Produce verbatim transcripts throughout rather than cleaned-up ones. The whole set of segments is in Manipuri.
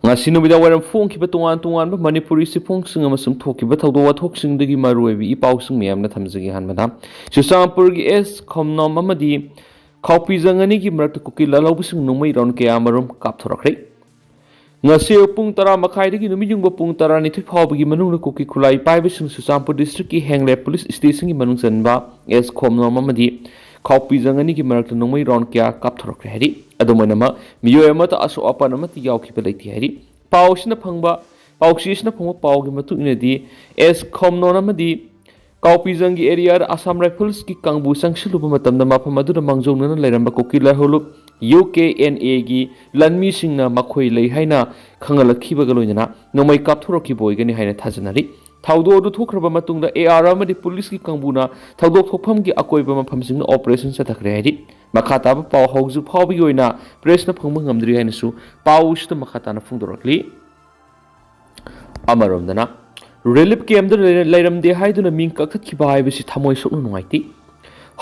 ꯉꯁꯤ ꯅꯨꯃꯤꯗꯥꯡ ꯋꯥꯏꯔꯝ ꯐꯣꯡꯈꯤꯕ ꯇꯣꯉꯥꯟ ꯇꯣꯉꯥꯟꯕ ꯃꯅꯤꯄꯨꯔꯤ ꯆꯦꯐꯣꯡꯁꯤꯡ ꯑꯃꯁꯨꯡ ꯊꯣꯛꯈꯤꯕ ꯊꯧꯗꯣꯛ ꯋꯥꯊꯣꯛꯁꯤꯡꯗꯒꯤ ꯃꯔꯨꯑꯣꯏꯕ ꯏ ꯄꯥꯎꯁꯤꯡ ꯃꯌꯥꯝꯅ ꯊꯝꯖꯒꯦ꯫ ꯑꯍꯥꯟꯕꯗ, ꯆꯨꯔꯆꯥꯟꯄꯨꯔꯒꯤ ꯑꯦꯁ ꯈꯣꯝꯅꯣꯝ ꯑꯃꯗꯤ ꯈꯥꯎꯄꯤꯖꯪ ꯑꯅꯤꯒꯤ ꯃꯔꯛꯇ ꯀꯨꯀꯤ ꯂꯥꯜꯍꯧꯕꯁꯤꯡ ꯅꯣꯡꯃꯩ ꯔꯥꯎꯟ ꯀꯌꯥ ꯑꯃꯔꯣꯝ ꯀꯥꯞꯊꯣꯔꯛꯈ꯭ꯔꯦ꯫ ꯉꯁꯤ ꯑꯌꯨꯛ ꯄꯨꯡ ꯇꯔꯥ ꯃꯈꯥꯏꯗꯒꯤ ꯅꯨꯃꯤꯠ ꯌꯨꯡꯕ ꯄꯨꯡ ꯇꯔꯥꯅꯤꯊꯣꯏ ꯐꯥꯎꯕꯒꯤ ꯃꯅꯨꯡꯗ ꯀꯨꯀꯤ ꯈꯨꯠꯂꯥꯏ ꯄꯥꯏꯕꯁꯤꯡ ꯆꯨꯔꯆꯥꯟꯄꯨꯔ ꯗꯤꯁꯇ꯭ꯔꯤꯛꯀꯤ ꯍꯦꯡꯂꯦ ꯄꯨꯂꯤꯁ ꯁ꯭ꯇꯦꯁꯟꯒꯤ ꯃꯅꯨꯡ ꯆꯟꯕ ꯑꯦꯁ ꯈꯣꯝꯅꯣꯝ ꯑꯃꯗꯤ ꯈꯥꯎꯄꯤꯖꯪ ꯑꯅꯤꯒꯤ ꯃꯔꯛꯇ ꯅꯣꯡꯃꯩ ꯔꯥꯎꯟ ꯀꯌꯥ ꯀꯥꯞꯊꯣꯔꯛꯈ꯭ꯔꯦ ꯍꯥꯏꯔꯤ꯫ ꯑꯗꯨꯝ ꯑꯣꯏꯅꯃꯛ, ꯃꯤꯑꯣꯏ ꯑꯃꯠꯇ ꯑꯁꯣꯛ ꯑꯄꯟ ꯑꯃꯠꯇ ꯌꯥꯎꯈꯤꯕ ꯂꯩꯇꯦ ꯍꯥꯏꯔꯤ꯫ ꯄꯥꯎ ꯑꯁꯤꯅ ꯐꯪꯕ, ꯄꯥꯎꯆꯦ ꯑꯁꯤꯅ ꯐꯪꯕ ꯄꯥꯎꯒꯤ ꯃꯇꯨꯡ ꯏꯟꯅꯗꯤ, ꯑꯦꯁ ꯈꯣꯝꯅꯣꯝ ꯑꯃꯗꯤ ꯀꯥꯎꯄꯤꯖꯪꯒꯤ ꯑꯦꯔꯤꯌꯥꯗ ꯑꯁꯥꯝ ꯔꯥꯏꯐꯜꯁꯀꯤ ꯀꯥꯡꯕꯨ ꯆꯪꯁꯤꯜꯂꯨꯕ ꯃꯇꯝꯗ ꯃꯐꯝ ꯑꯗꯨꯗ ꯃꯥꯡꯖꯧꯅꯅ ꯂꯩꯔꯝꯕ ꯀꯨꯀꯤ ꯂꯥꯜꯍꯧꯂꯨꯞ ꯌꯨ ꯀꯦ ꯑꯦꯟ ꯑꯦꯒꯤ ꯂꯥꯟꯃꯤꯁꯤꯡꯅ ꯃꯈꯣꯏ ꯂꯩ ꯍꯥꯏꯅ ꯈꯪꯍꯜꯂꯛꯈꯤꯕꯒ ꯂꯣꯏꯅꯅ ꯅꯣꯡꯃꯩ ꯀꯥꯞꯊꯣꯔꯛꯈꯤꯕ ꯑꯣꯏꯒꯅꯤ ꯍꯥꯏꯅ ꯊꯥꯖꯅꯔꯤ꯫ ꯊꯧꯗꯣꯛ ꯑꯗꯨ ꯊꯣꯛꯈ꯭ꯔꯕ ꯃꯇꯨꯡꯗ ꯑꯦ ꯑꯥꯔ ꯑꯃꯗꯤ ꯄꯨꯂꯤꯁꯀꯤ ꯀꯥꯡꯕꯨꯅ ꯊꯧꯗꯣꯛ ꯊꯣꯛꯐꯝꯒꯤ ꯑꯀꯣꯏꯕ ꯃꯐꯝꯁꯤꯡꯗ ꯑꯣꯄꯔꯦꯁꯟ ꯆꯠꯊꯈ꯭ꯔꯦ ꯍꯥꯏꯔꯤ꯫ ꯃꯈꯥ ꯇꯥꯕ ꯄꯥꯎ ꯍꯧꯖꯤꯛ ꯐꯥꯎꯕꯒꯤ ꯑꯣꯏꯅ ꯄ꯭ꯔꯦꯁꯅ ꯐꯪꯕ ꯉꯝꯗ꯭ꯔꯤ ꯍꯥꯏꯅꯁꯨ ꯄꯥꯎ ꯑꯁꯤꯗ ꯃꯈꯥ ꯇꯥꯅ ꯐꯣꯡꯗꯣꯔꯛꯂꯤ꯫ ꯑꯃꯔꯣꯝꯗꯅ, ꯔꯤꯂꯤꯐ ꯀꯦꯝꯞꯇ ꯂꯩꯔ-, ꯂꯩꯔꯝꯗꯦ ꯍꯥꯏꯗꯨꯅ ꯃꯤꯡ ꯀꯛꯊꯠꯈꯤꯕ ꯍꯥꯏꯕꯁꯤ ꯊꯃꯣꯏ ꯁꯣꯛꯅ ꯅꯨꯡꯉꯥꯏꯇꯦ꯫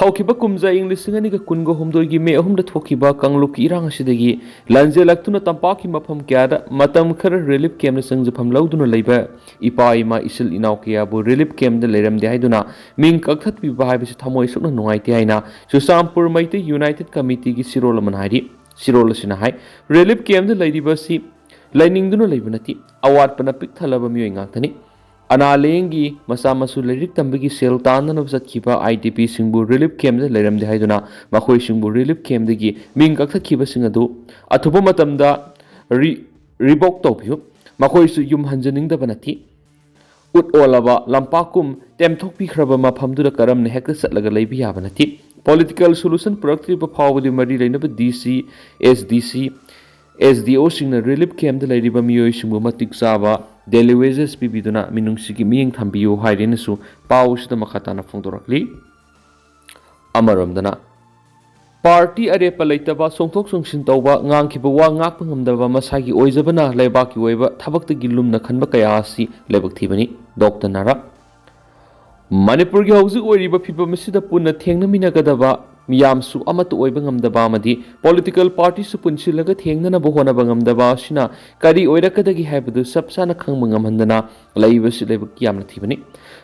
ꯍꯧꯈꯤꯕ ꯀꯨꯝꯖꯥ ꯏꯪ ꯂꯤꯁꯤꯡ ꯑꯅꯤꯒ ꯀꯨꯟꯒ ꯍꯨꯝꯗꯣꯏꯒꯤ ꯃꯦ ꯑꯍꯨꯝꯗ ꯊꯣꯛꯈꯤꯕ ꯀꯥꯡꯂꯨꯞꯀꯤ ꯏꯔꯥꯡ ꯑꯁꯤꯗꯒꯤ ꯂꯥꯟꯖꯦꯜꯂꯛꯇꯨꯅ ꯇꯝꯄꯥꯛꯀꯤ ꯃꯐꯝ ꯀꯌꯥꯗ ꯃꯇꯝ ꯈꯔ ꯔꯤꯂꯤꯐ ꯀꯦꯝꯞꯇ ꯆꯪꯖꯐꯝ ꯂꯧꯗꯨꯅ ꯂꯩꯕ ꯏꯄꯥ ꯏꯃꯥ ꯏꯆꯤꯜ ꯏꯅꯥꯎ ꯀꯌꯥꯕꯨ ꯔꯤꯂꯤꯐ ꯀꯦꯝꯞꯇ ꯂꯩꯔꯝꯗꯦ ꯍꯥꯏꯗꯨꯅ ꯃꯤꯡ ꯀꯛꯊꯠꯄꯤꯕ ꯍꯥꯏꯕꯁꯤ ꯊꯃꯣꯏ ꯁꯣꯛꯅ ꯅꯨꯡꯉꯥꯏꯇꯦ ꯍꯥꯏꯅ ꯆꯨꯔꯆꯥꯟꯄꯨꯔ ꯃꯩꯇꯩ ꯌꯨꯅꯥꯏꯇꯦꯗ ꯀꯃꯤꯇꯤꯒꯤ ꯆꯤꯔꯣꯜ ꯑꯃꯅ ꯍꯥꯏꯔꯤ꯫ ꯆꯤꯔꯣꯜ ꯑꯁꯤꯅ ꯍꯥꯏ, ꯔꯤꯂꯤꯐ ꯀꯦꯝꯞꯇ ꯂꯩꯔꯤꯕ ꯑꯁꯤ ꯂꯩꯅꯤꯡꯗꯨꯅ ꯂꯩꯕ ꯅꯠꯇꯦ, ꯑꯋꯥꯠꯄꯅ ꯄꯤꯛ ꯊꯜꯂꯕ ꯃꯤꯑꯣꯏ ꯉꯥꯛꯇꯅꯤ꯫ ꯑꯅꯥ ꯂꯥꯌꯦꯡꯒꯤ, ꯃꯆꯥ ꯃꯁꯨ ꯂꯥꯏꯔꯤꯛ ꯇꯝꯕꯒꯤ ꯁꯦꯜ ꯇꯥꯟꯅꯅꯕ ꯆꯠꯈꯤꯕ ꯑꯥꯏ ꯗꯤ ꯄꯤꯁꯤꯡꯕꯨ ꯔꯤꯂꯤꯐ ꯀꯦꯝꯞꯇ ꯂꯩꯔꯝꯗꯦ ꯍꯥꯏꯗꯨꯅ ꯃꯈꯣꯏꯁꯤꯡꯕꯨ ꯔꯤꯂꯤꯐ ꯀꯦꯝꯞꯇꯒꯤ ꯃꯤꯡ ꯀꯛꯊꯠꯈꯤꯕꯁꯤꯡ ꯑꯗꯨ ꯑꯊꯨꯕ ꯃꯇꯝꯗ ꯔꯤ-, ꯔꯤꯚꯣꯛ ꯇꯧꯕꯤꯌꯨ꯫ ꯃꯈꯣꯏꯁꯨ ꯌꯨꯝ ꯍꯟꯖꯅꯤꯡꯗꯕ ꯅꯠꯇꯦ꯫ ꯎꯠ ꯑꯣꯜꯂꯕ ꯂꯝꯄꯥꯛꯀꯨꯝ ꯇꯦꯝꯊꯣꯛꯄꯤꯈ꯭ꯔꯕ ꯃꯐꯝꯗꯨꯗ ꯀꯔꯝꯅ ꯍꯦꯛꯇ ꯆꯠꯂꯒ ꯂꯩꯕ ꯌꯥꯕ ꯅꯠꯇꯦ꯫ ꯄꯣꯂꯤꯇꯤꯀꯦꯜ ꯁꯣꯂꯨꯁꯟ ꯄꯨꯔꯛꯇ꯭ꯔꯤꯕ ꯐꯥꯎꯕꯗꯤ ꯃꯔꯤ ꯂꯩꯅꯕ ꯗꯤ ꯁꯤ, ꯑꯦꯁ ꯗꯤ ꯁꯤ, ꯑꯦꯁ ꯗꯤ ꯑꯣꯁꯤꯡꯅ ꯔꯤꯂꯤꯐ ꯀꯦꯝꯞꯇ ꯂꯩꯔꯤꯕ ꯃꯤꯑꯣꯏꯁꯤꯡꯕꯨ ꯃꯇꯤꯛ ꯆꯥꯕ ꯗꯦꯂꯤ ꯋꯦꯖꯦꯁ ꯄꯤꯕꯤꯗꯨꯅ ꯃꯤꯅꯨꯡꯁꯤꯒꯤ ꯃꯤꯠꯌꯦꯡ ꯊꯝꯕꯤꯌꯨ ꯍꯥꯏꯔꯦꯅꯁꯨ ꯄꯥꯎ ꯑꯁꯤꯗ ꯃꯈꯥ ꯇꯥꯅ ꯐꯣꯡꯗꯣꯔꯛꯂꯤ꯫ ꯑꯃꯔꯣꯝꯗꯅ, ꯄꯥꯔꯇꯤ ꯑꯔꯦꯞꯄ ꯂꯩꯇꯕ, ꯆꯣꯡꯊꯣꯛ ꯆꯣꯡꯁꯤꯟ ꯇꯧꯕ, ꯉꯥꯡꯈꯤꯕ ꯋꯥ ꯉꯥꯛꯄ ꯉꯝꯗꯕ, ꯃꯁꯥꯒꯤ ꯑꯣꯏꯖꯕꯅ ꯂꯩꯕꯥꯛꯀꯤ ꯑꯣꯏꯕ ꯊꯕꯛꯇꯒꯤ ꯂꯨꯝꯅ ꯈꯟꯕ ꯀꯌꯥ ꯑꯁꯤ ꯂꯥꯏꯕꯛ ꯊꯤꯕꯅꯤ꯫ ꯗꯣꯛꯇꯔ ꯅꯥꯔꯥ꯫ ꯃꯅꯤꯄꯨꯔꯒꯤ ꯍꯧꯖꯤꯛ ꯑꯣꯏꯔꯤꯕ ꯐꯤꯕꯝ ꯑꯁꯤꯗ ꯄꯨꯟꯅ ꯊꯦꯡꯅꯃꯤꯟꯅꯒꯗꯕ ꯃꯤꯌꯥꯝꯁꯨ ꯑꯃꯠꯇ ꯑꯣꯏꯕ ꯉꯝꯗꯕ ꯑꯃꯗꯤ ꯄꯣꯂꯤꯇꯤꯀꯦꯜ ꯄꯥꯔꯇꯤꯁꯨ ꯄꯨꯟꯁꯤꯜꯂꯒ ꯊꯦꯡꯅꯅꯕ ꯍꯣꯠꯅꯕ ꯉꯝꯗꯕ ꯑꯁꯤꯅ ꯀꯔꯤ ꯑꯣꯏꯔꯛꯀꯗꯒꯦ ꯍꯥꯏꯕꯗꯨ ꯆꯞ ꯆꯥꯅ ꯈꯪꯕ ꯉꯝꯍꯟꯗꯅ ꯂꯩꯕꯁꯤ ꯂꯥꯏꯕꯛ ꯌꯥꯝꯅ ꯊꯤꯕꯅꯤ꯫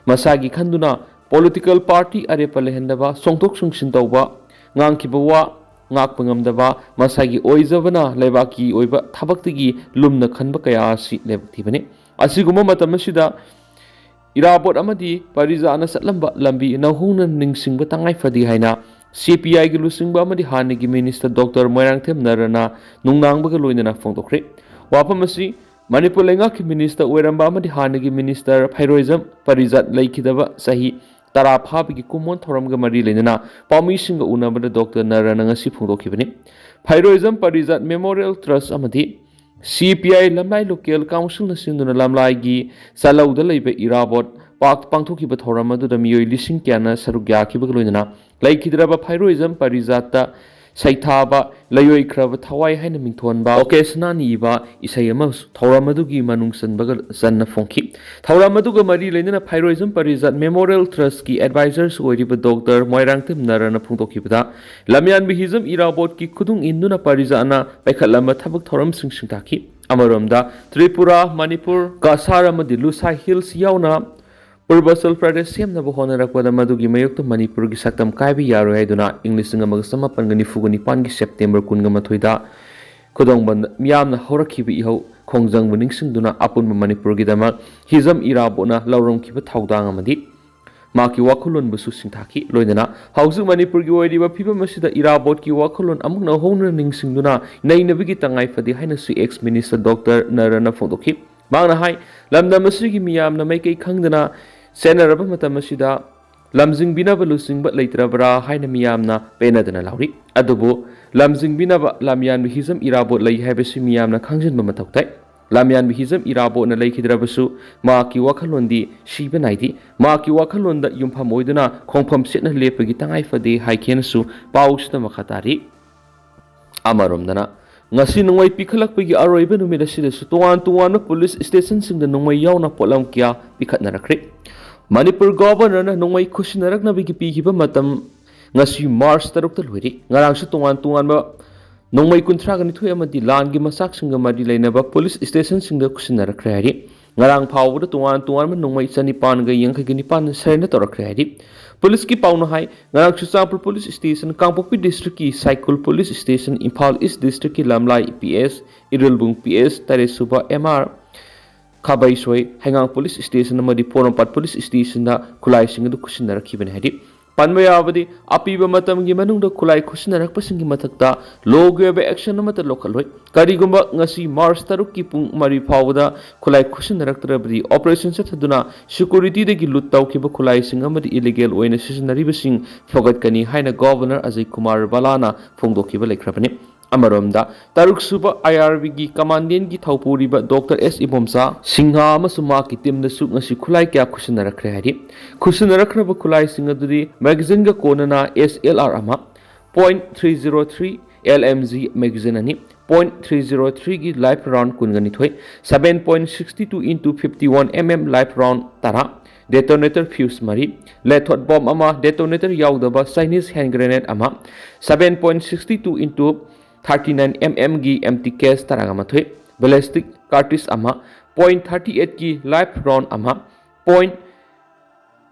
ꯃꯁꯥꯒꯤ ꯈꯟꯗꯨꯅ ꯄꯣꯂꯤꯇꯤꯀꯦꯜ ꯄꯥꯔꯇꯤ ꯑꯔꯦꯞꯄ ꯂꯩꯍꯟꯗꯕ, ꯁꯣꯡꯊꯣꯛ ꯁꯣꯡꯁꯤꯟ ꯇꯧꯕ, ꯉꯥꯡꯈꯤꯕ ꯋꯥ ꯉꯥꯛꯄ ꯉꯝꯗꯕ, ꯃꯁꯥꯒꯤ ꯑꯣꯏꯖꯕꯅ ꯂꯩꯕꯥꯛꯀꯤ ꯑꯣꯏꯕ ꯊꯕꯛꯇꯒꯤ ꯂꯨꯝꯅ ꯈꯟꯕ ꯀꯌꯥ ꯑꯁꯤ ꯂꯥꯏꯕꯛ ꯊꯤꯕꯅꯤ꯫ ꯑꯁꯤꯒꯨꯝꯕ ꯃꯇꯝ ꯑꯁꯤꯗ ꯏꯔꯥꯕꯣꯠ ꯑꯃꯗꯤ ꯄꯔꯤꯖꯥꯠꯅ ꯆꯠꯂꯝꯕ ꯂꯝꯕꯤ ꯅꯧꯍꯧꯅ ꯅꯤꯡꯁꯤꯡꯕ ꯇꯉꯥꯏ ꯐꯗꯦ ꯍꯥꯏꯅ ꯁꯤ ꯄꯤ ꯑꯥꯏꯒꯤ ꯂꯨꯆꯤꯡꯕ ꯑꯃꯗꯤ ꯍꯥꯟꯅꯒꯤ ꯃꯤꯅꯤꯁꯇꯔ ꯗꯣꯛꯇꯔ ꯃꯣꯏꯔꯥꯡꯊꯦꯝ ꯅꯔꯥꯅ ꯅꯨꯡꯅꯥꯡꯕꯒ ꯂꯣꯏꯅꯅ ꯐꯣꯡꯗꯣꯛꯈ꯭ꯔꯦ꯫ ꯋꯥꯐꯝ ꯑꯁꯤ ꯃꯅꯤꯄꯨꯔ ꯂꯩꯉꯥꯛꯀꯤ ꯃꯤꯅꯤꯁꯇꯔ ꯑꯣꯏꯔꯝꯕ ꯑꯃꯗꯤ ꯍꯥꯟꯅꯒꯤ ꯃꯤꯅꯤꯁꯇꯔ ꯐꯩꯔꯣꯏꯖꯝ ꯄꯔꯤꯖꯥꯠ ꯂꯩꯈꯤꯗꯕ ꯆꯍꯤ ꯇꯔꯥ ꯐꯥꯕꯒꯤ ꯀꯨꯝꯑꯣꯟ ꯊꯧꯔꯝꯒ ꯃꯔꯤ ꯂꯩꯅꯅ ꯄꯥꯎꯃꯤꯁꯤꯡꯒ ꯎꯅꯕꯗ ꯗꯣꯛꯇꯔ ꯅꯔꯥꯅ ꯉꯁꯤ ꯐꯣꯡꯗꯣꯛꯈꯤꯕꯅꯤ꯫ ꯐꯩꯔꯣꯏꯖꯝ ꯄꯔꯤꯖꯥꯠ ꯃꯦꯃꯣꯔꯤꯌꯦꯜ ꯇ꯭ꯔꯁ ꯑꯃꯗꯤ ꯁꯤ ꯄꯤ ꯑꯥꯏ ꯂꯝꯂꯥꯏ ꯂꯣꯀꯦꯜ ꯀꯥꯎꯟꯁꯤꯜꯅ ꯁꯤꯟꯗꯨꯅ ꯂꯝꯂꯥꯏꯒꯤ ꯆꯥꯂꯧꯗ ꯂꯩꯕ ꯏꯔꯥꯕꯣꯠ ꯄꯥꯛ ꯄꯥꯡꯊꯣꯛꯈꯤꯕ ꯊꯧꯔꯝ ꯑꯗꯨꯗ ꯃꯤꯑꯣꯏ ꯂꯤꯁꯤꯡ ꯀꯌꯥꯅ ꯁꯔꯨꯛ ꯌꯥꯈꯤꯕꯒ ꯂꯣꯏꯅꯅ ꯂꯩꯈꯤꯗ꯭ꯔꯕ ꯐꯩꯔꯣꯏꯖꯝ ꯄꯔꯤꯖꯥꯠꯇ ꯁꯩꯊꯥꯕ ꯂꯩꯑꯣꯏꯈ꯭ꯔꯕ ꯊꯋꯥꯏ ꯍꯥꯏꯅ ꯃꯤꯡꯊꯣꯟꯕ ꯑꯣꯀꯦꯁꯅꯥꯅ ꯏꯕ ꯏꯁꯩ ꯑꯃ ꯊꯧꯔꯝ ꯑꯗꯨꯒꯤ ꯃꯅꯨꯡ ꯆꯟꯕꯒ ꯆꯟꯅ ꯐꯣꯡꯈꯤ꯫ ꯊꯧꯔꯝ ꯑꯗꯨꯒ ꯃꯔꯤ ꯂꯩꯅꯅ ꯐꯩꯔꯣꯏꯖꯝ ꯄꯔꯤꯖꯥꯠ ꯃꯦꯃꯣꯔꯤꯌꯦꯜ ꯇ꯭ꯔꯁꯀꯤ ꯑꯦꯗꯚꯥꯏꯖꯔꯁꯨ ꯑꯣꯏꯔꯤꯕ ꯗꯣꯛꯇꯔ ꯃꯣꯏꯔꯥꯡꯊꯦꯝ ꯅꯔꯥꯅ ꯐꯣꯡꯗꯣꯛꯈꯤꯕꯗ, ꯂꯝꯌꯥꯟꯕ ꯍꯤꯖꯝ ꯏꯔꯥꯕꯣꯠꯀꯤ ꯈꯨꯗꯨꯡ ꯏꯟꯗꯨꯅ ꯄꯔꯤꯖꯥꯠꯅ ꯄꯥꯏꯈꯠꯂꯝꯕ ꯊꯕꯛ ꯊꯧꯔꯝꯁꯤꯡ ꯁꯤꯡꯊꯥꯈꯤ꯫ ꯑꯃꯔꯣꯝꯗ ꯇ꯭ꯔꯤꯄꯨꯔꯥ, ꯃꯅꯤꯄꯨꯔ, ꯀꯁꯥꯔ ꯑꯃꯗꯤ ꯂꯨꯁꯥꯏ ꯍꯤꯜꯁ ꯌꯥꯎꯅ ꯄꯨꯔꯕꯆꯜ ꯄ꯭ꯔꯗꯦꯁ ꯁꯦꯝꯅꯕ ꯍꯣꯠꯅꯔꯛꯄꯗ ꯃꯗꯨꯒꯤ ꯃꯥꯌꯣꯛꯇ ꯃꯅꯤꯄꯨꯔꯒꯤ ꯁꯛꯇꯝ ꯀꯥꯏꯕ ꯌꯥꯔꯣꯏ ꯍꯥꯏꯗꯨꯅ ꯏꯪ ꯂꯤꯁꯤꯡ ꯑꯃꯒ ꯆꯃꯥꯄꯟꯒ ꯅꯤꯐꯨꯒ ꯅꯤꯄꯥꯟꯒꯤ ꯁꯦꯞꯇꯦꯝꯕꯔ ꯀꯨꯟꯒ ꯃꯥꯊꯣꯏꯗ ꯈꯨꯗꯣꯡꯕ ꯃꯤꯌꯥꯝꯅ ꯍꯧꯔꯛꯈꯤꯕ ꯏꯍꯧ ꯈꯣꯡꯖꯪꯕꯨ ꯅꯤꯡꯁꯤꯡꯗꯨꯅ ꯑꯄꯨꯟꯕ ꯃꯅꯤꯄꯨꯔꯒꯤꯗꯃꯛ ꯍꯤꯖꯝ ꯏꯔꯥꯕꯣꯠꯅ ꯂꯧꯔꯝꯈꯤꯕ ꯊꯧꯗꯥꯡ ꯑꯃꯗꯤ ꯃꯍꯥꯛꯀꯤ ꯋꯥꯈꯜꯂꯣꯟꯕꯨꯁꯨ ꯁꯤꯡꯊꯥꯈꯤ꯫ ꯂꯣꯏꯅꯅ ꯍꯧꯖꯤꯛ ꯃꯅꯤꯄꯨꯔꯒꯤ ꯑꯣꯏꯔꯤꯕ ꯐꯤꯕꯝ ꯑꯁꯤꯗ ꯏꯔꯥꯕꯣꯠꯀꯤ ꯋꯥꯈꯜꯂꯣꯟ ꯑꯃꯨꯛ ꯅꯧꯍꯧꯅꯅ ꯅꯤꯡꯁꯤꯡꯗꯨꯅ ꯅꯩꯅꯕꯒꯤ ꯇꯉꯥꯏ ꯐꯗꯦ ꯍꯥꯏꯅꯁꯨ ꯑꯦꯛꯁ ꯃꯤꯅꯤꯁꯇꯔ ꯗꯣꯛꯇꯔ ꯅꯔꯥꯅ ꯐꯣꯡꯗꯣꯛꯈꯤ꯫ ꯃꯍꯥꯛꯅ ꯍꯥꯏ, ꯂꯝꯗꯝ ꯑꯁꯤꯒꯤ ꯃꯤꯌꯥꯝꯅ ꯃꯥꯏꯀꯩ ꯈꯪꯗꯅ ꯆꯦꯟꯅꯔꯕ ꯃꯇꯝ ꯑꯁꯤꯗ ꯂꯝꯖꯤꯡꯕꯤꯅꯕ ꯂꯨꯆꯤꯡꯕ ꯂꯩꯇ꯭ꯔꯕ꯭ꯔꯥ ꯍꯥꯏꯅ ꯃꯤꯌꯥꯝꯅ ꯄꯦꯟꯅꯗꯅ ꯂꯥꯎꯔꯤ꯫ ꯑꯗꯨꯕꯨ ꯂꯝꯖꯤꯡꯕꯤꯅꯕ ꯂꯝꯌꯥꯟꯕ ꯍꯤꯖꯝ ꯏꯔꯥꯕꯣꯠ ꯂꯩ ꯍꯥꯏꯕꯁꯤ ꯃꯤꯌꯥꯝꯅ ꯈꯪꯖꯤꯟꯕ ꯃꯊꯧ ꯇꯥꯏ꯫ ꯂꯝꯌꯥꯟꯕ ꯍꯤꯖꯝ ꯏꯔꯥꯕꯣꯠꯅ ꯂꯩꯈꯤꯗ꯭ꯔꯕꯁꯨ ꯃꯍꯥꯛꯀꯤ ꯋꯥꯈꯜꯂꯣꯟꯗꯤ ꯁꯤꯕ ꯅꯥꯏꯗꯦ꯫ ꯃꯍꯥꯛꯀꯤ ꯋꯥꯈꯜꯂꯣꯟꯗ ꯌꯨꯝꯐꯝ ꯑꯣꯏꯗꯨꯅ ꯈꯣꯡꯐꯝ ꯆꯦꯠꯅ ꯂꯦꯞꯄꯒꯤ ꯇꯉꯥꯏ ꯐꯗꯦ ꯍꯥꯏꯈꯤꯅꯁꯨ ꯄꯥꯎꯁꯤꯗ ꯃꯈꯥ ꯇꯥꯔꯤ꯫ ꯑꯃꯔꯣꯝꯗꯅ ꯉꯁꯤ ꯅꯣꯡꯃꯩ ꯄꯤꯈꯠꯂꯛꯄꯒꯤ ꯑꯔꯣꯏꯕ ꯅꯨꯃꯤꯠ ꯑꯁꯤꯗꯁꯨ ꯇꯣꯉꯥꯟ ꯇꯣꯉꯥꯟꯕ ꯄꯨꯂꯤꯁ ꯁ꯭ꯇꯦꯁꯟꯁꯤꯡꯗ ꯅꯣꯡꯃꯩ ꯌꯥꯎꯅ ꯄꯣꯠꯂꯝ ꯀꯌꯥ ꯄꯤꯈꯠꯅꯔꯛꯈ꯭ꯔꯦ꯫ ꯃꯅꯤꯄꯨꯔ ꯒꯣꯚꯔꯅꯔꯅ ꯅꯣꯡꯃꯩ ꯈꯨꯠꯁꯤꯟꯅꯔꯛꯅꯕꯒꯤ ꯄꯤꯈꯤꯕ ꯃꯇꯝ ꯉꯁꯤ ꯃꯥꯔꯆ ꯇꯔꯨꯛꯇ ꯂꯣꯏꯔꯤ꯫ ꯉꯔꯥꯡꯁꯨ ꯇꯣꯉꯥꯟ ꯇꯣꯉꯥꯟꯕ ꯅꯣꯡꯃꯩ ꯀꯨꯟꯊ꯭ꯔꯥꯒ ꯅꯤꯊꯣꯏ ꯑꯃꯗꯤ ꯂꯥꯟꯒꯤ ꯃꯆꯥꯛꯁꯤꯡꯒ ꯃꯔꯤ ꯂꯩꯅꯕ ꯄꯨꯂꯤꯁ ꯁ꯭ꯇꯦꯁꯟꯁꯤꯡꯗ ꯈꯨꯠꯁꯤꯟꯅꯔꯛꯈ꯭ꯔꯦ ꯍꯥꯏꯔꯤ꯫ ꯉꯔꯥꯡ ꯐꯥꯎꯕꯗ ꯇꯣꯉꯥꯟ ꯇꯣꯉꯥꯟꯕ ꯅꯣꯡꯃꯩ ꯆꯅꯤꯄꯥꯟꯒ ꯌꯥꯡꯈꯩꯒ ꯅꯤꯄꯥꯟ surrender ꯇꯧꯔꯛꯈ꯭ꯔꯦ ꯍꯥꯏꯔꯤ꯫ ꯄꯨꯂꯤꯁꯀꯤ ꯄꯥꯎꯅ ꯍꯥꯏ, ꯉꯔꯥꯡ ꯆꯨꯔꯆꯥꯟꯄꯨꯔ ꯄꯨꯂꯤꯁ ꯁ꯭ꯇꯦꯁꯟ, ꯀꯥꯡꯄꯣꯛꯄꯤ ꯗꯤꯁꯇ꯭ꯔꯤꯛꯀꯤ Saikul police station, Imphal east ꯗꯤꯁꯇ꯭ꯔꯤꯛꯀꯤ Lamlai P S, Irilbung P S, ꯇꯔꯦꯠ ꯁꯨꯕ ꯑꯦꯝ ꯑꯥꯔ, ꯈꯥꯕꯩꯁꯣꯏ, ꯍꯩꯉꯥꯡ ꯄꯨꯂꯤꯁ ꯁ꯭ꯇꯦꯁꯟ ꯑꯃꯗꯤ ꯄꯣꯔꯣꯝꯄꯥꯠ ꯄꯨꯂꯤꯁ ꯁ꯭ꯇꯦꯁꯟꯗ ꯈꯨꯠꯂꯥꯏꯁꯤꯡ ꯑꯗꯨ ꯈꯨꯠꯁꯤꯟꯅꯔꯛꯈꯤꯕꯅꯤ ꯍꯥꯏꯔꯤ꯫ ꯄꯟꯕ ꯌꯥꯕꯗꯤ, ꯑꯄꯤꯕ ꯃꯇꯝꯒꯤ ꯃꯅꯨꯡꯗ ꯈꯨꯠꯂꯥꯏ ꯈꯨꯠꯁꯤꯟꯅꯔꯛꯄꯁꯤꯡꯒꯤ ꯃꯊꯛꯇ ꯂꯣꯒꯤ ꯑꯣꯏꯕ action ꯑꯃꯠꯇ ꯂꯧꯈꯠꯂꯣꯏ꯫ ꯀꯔꯤꯒꯨꯝꯕ ꯉꯁꯤ ꯃꯥꯔꯆ ꯇꯔꯨꯛꯀꯤ ꯄꯨꯡ ꯃꯔꯤ ꯐꯥꯎꯕꯗ ꯈꯨꯠꯂꯥꯏ ꯈꯨꯠꯁꯤꯟꯅꯔꯛꯇ꯭ꯔꯕꯗꯤ, operation ꯆꯠꯊꯗꯨꯅ securityꯗꯒꯤ loot ꯇꯧꯈꯤꯕ ꯈꯨꯠꯂꯥꯏꯁꯤꯡ ꯑꯃꯗꯤ illegal ꯑꯣꯏꯅ ꯁꯤꯖꯤꯟꯅꯔꯤꯕꯁꯤꯡ ꯐꯒꯠꯀꯅꯤ ꯍꯥꯏꯅ Governor ꯑꯖꯌ ꯀꯨꯃꯥꯔ ꯕꯂꯥꯅ ꯐꯣꯡꯗꯣꯛꯈꯤꯕ ꯂꯩꯈ꯭ꯔꯕꯅꯤ꯫ ꯑꯃꯔꯣꯝꯗ, ꯇꯔꯨꯛ ꯁꯨꯕ ꯑꯥꯏ ꯑꯥꯔ ꯕꯤꯒꯤ ꯀꯃꯥꯟꯗꯦꯟꯒꯤ ꯊꯧꯄꯨꯔꯤꯕ ꯗꯣꯛꯇꯔ ꯑꯦꯁ ꯏꯕꯣꯝꯆꯥ ꯁꯤꯡꯍ ꯑꯃꯁꯨꯡ ꯃꯍꯥꯛꯀꯤ ꯇꯤꯝꯗꯁꯨ ꯉꯁꯤ ꯈꯨꯠꯂꯥꯏ ꯀꯌꯥ ꯈꯨꯠꯁꯤꯟꯅꯔꯛꯈ꯭ꯔꯦ ꯍꯥꯏꯔꯤ꯫ ꯈꯨꯠꯁꯤꯟꯅꯔꯛꯈ꯭ꯔꯕ ꯈꯨꯠꯂꯥꯏꯁꯤꯡ ꯑꯗꯨꯗꯤ magazineꯒ ꯀꯣꯟꯅꯅ S L R ꯑꯃ, point three zero three L M G magazine ꯑꯅꯤ, point three zero threeꯒꯤ live round ꯀꯨꯟꯒ ꯅꯤꯊꯣꯏ, seven point sixty two into fifty one M M live round ꯇꯔꯥ, detonator fuse ꯃꯔꯤ, lead hot bomb ꯑꯃ, detonator ꯌꯥꯎꯗꯕ Chinese hand grenade ꯑꯃ, seven point sixty two into thirty nine M Mꯒꯤ empty case ꯇꯔꯥꯒ ꯃꯥꯊꯣꯏ, ballistic cartridge ꯑꯃ, point thirty eightꯀꯤ live round ꯑꯃ, point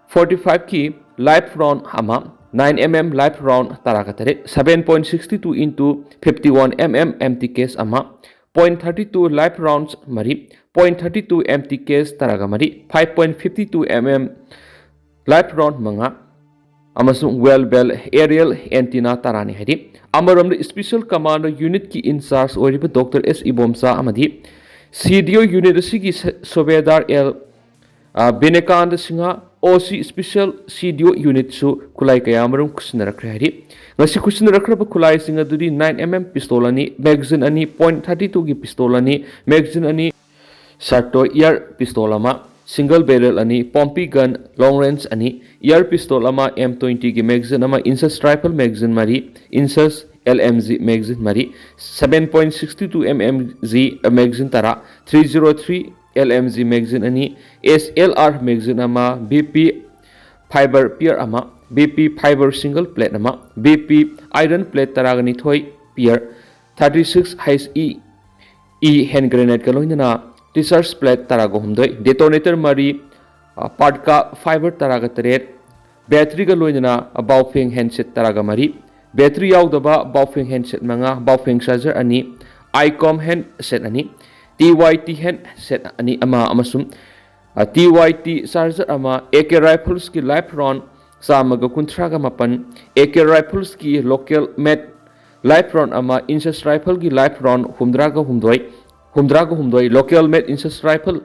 forty fiveꯀꯤ live round ꯑꯃ, nine M M live round ꯇꯔꯥꯒ ꯇꯔꯦꯠ, seven point sixty two into fifty one M M empty case ꯑꯃ, point thirty two live rounds ꯃꯔꯤ, point thirty two empty case ꯇꯔꯥꯒ ꯃꯔꯤ, five point fifty two M M live round ꯃꯉꯥ, ꯑꯃꯁꯨꯡ well bell aerial antenna ꯇꯔꯥꯅꯤ ꯍꯥꯏꯔꯤ꯫ ꯑꯃꯔꯣꯝꯗ, Special Commando Unitꯀꯤ in charge ꯑꯣꯏꯔꯤꯕ ꯗꯣꯛꯇꯔ ꯑꯦꯁ ꯏꯕꯣꯝꯆꯥ ꯑꯃꯗꯤ C D O unit ꯑꯁꯤꯒꯤ ꯁ-, ꯁꯨꯕꯦꯗꯥꯔ ꯑꯦꯜ, ꯑ, ꯕꯤꯅꯦꯀꯥꯟꯗ Singh, O C Special C D O unitꯁꯨ ꯈꯨꯠꯂꯥꯏ ꯀꯌꯥ ꯑꯃꯔꯣꯝ ꯈꯨꯠꯁꯤꯟꯅꯔꯛꯈ꯭ꯔꯦ ꯍꯥꯏꯔꯤ꯫ ꯉꯁꯤ ꯈꯨꯠꯁꯤꯟꯅꯔꯛꯈ꯭ꯔꯕ ꯈꯨꯠꯂꯥꯏꯁꯤꯡ ꯑꯗꯨꯗꯤ nine M M pistol ꯑꯅꯤ, magazine ꯑꯅꯤ, point thirty twoꯒꯤ pistol ꯑꯅꯤ, magazine ꯑꯅꯤ, Sarto air pistol ꯑꯃ, single barrel ꯑꯅꯤ, Pompey gun long range ꯑꯅꯤ, air pistol ꯑꯃ, M twentyꯒꯤ magazine ꯑꯃ, Insas rifle magazine ꯃꯔꯤ, Insas L M G magazine ꯃꯔꯤ, seven point sixty two M M G magazine ꯇꯔꯥ, three zero three L M G magazine ꯑꯅꯤ, S L R magazine ꯑꯃ, B P fiber pair ꯑꯃ, BP fiber single plate ꯑꯃ, BP iron plate ꯇꯔꯥꯒ ꯅꯤꯊꯣꯏ pair, thirty six HE E hand grenade ꯀ ꯂꯣꯏꯅꯅ discharge plate ꯇꯔꯥꯒ ꯍꯨꯝꯗꯣꯏ, detonator ꯃꯔꯤ, Patka fiber ꯇꯔꯥꯒ ꯇꯔꯦꯠ, battery ꯒ ꯂꯣꯏꯅꯅ Baofeng handset ꯇꯔꯥꯒ ꯃꯔꯤ, battery ꯌꯥꯎꯗꯕ Baofeng handset ꯃꯉꯥ, Baofeng charger ꯑꯅꯤ, ICOM handset ꯑꯅꯤ, TYT handset ꯑꯅꯤ ꯑꯃ ꯑꯃꯁꯨꯡ TYT charger ꯑꯃ, AK rifles ꯀꯤ live round ꯆꯥꯝꯃꯒ ꯀꯨꯟꯊ꯭ꯔꯥꯒ ꯃꯥꯄꯟ, AK rifles ꯀꯤ local made live round ꯑꯃ, INSAS rifle ꯒꯤ live round ꯍꯨꯝꯗ꯭ꯔꯥꯒ ꯍꯨꯝꯗꯣꯏ, ꯍꯨꯝꯗ꯭ꯔꯥꯒ ꯍꯨꯝꯗꯣꯏ, local made INSAS rifle